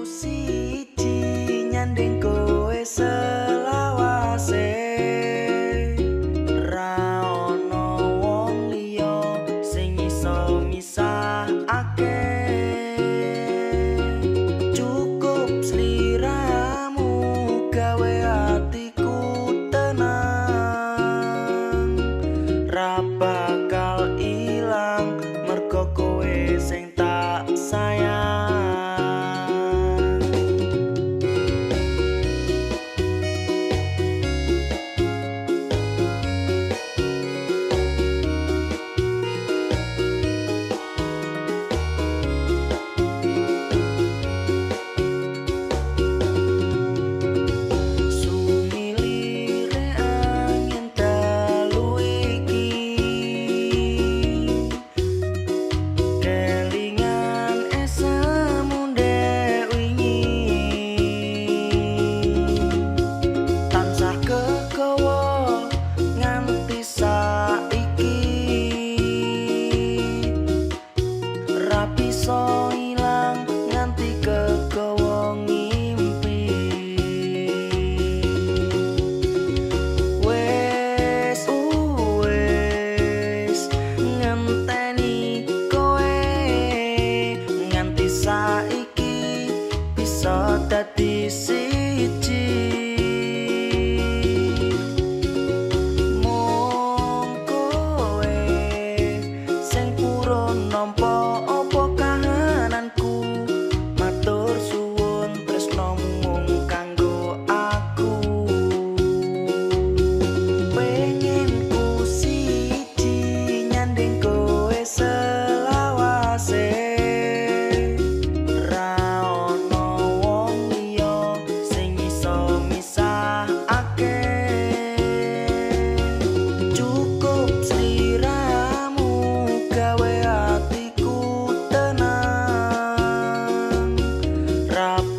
Siji nyanding kowe selawase, ra ono wong liya sing iso misahake. Cukup sliramu gawe atiku tenang, ra bakal ilang mergo kowe sing tak sayang. Iso ilang nganti kegawa ngimpi. Wes wes ngenteni kowe nganti saiki bisa dadi siji. Mung kowe sing purun nampa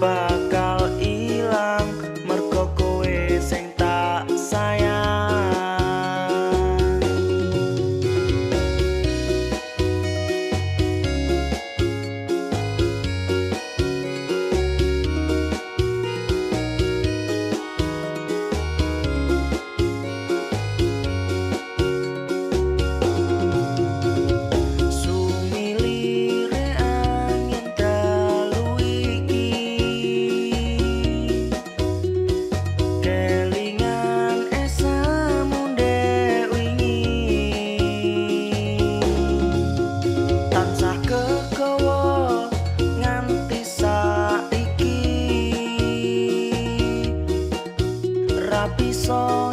bakal ilang mergo kowe sing tak sayang. Bisa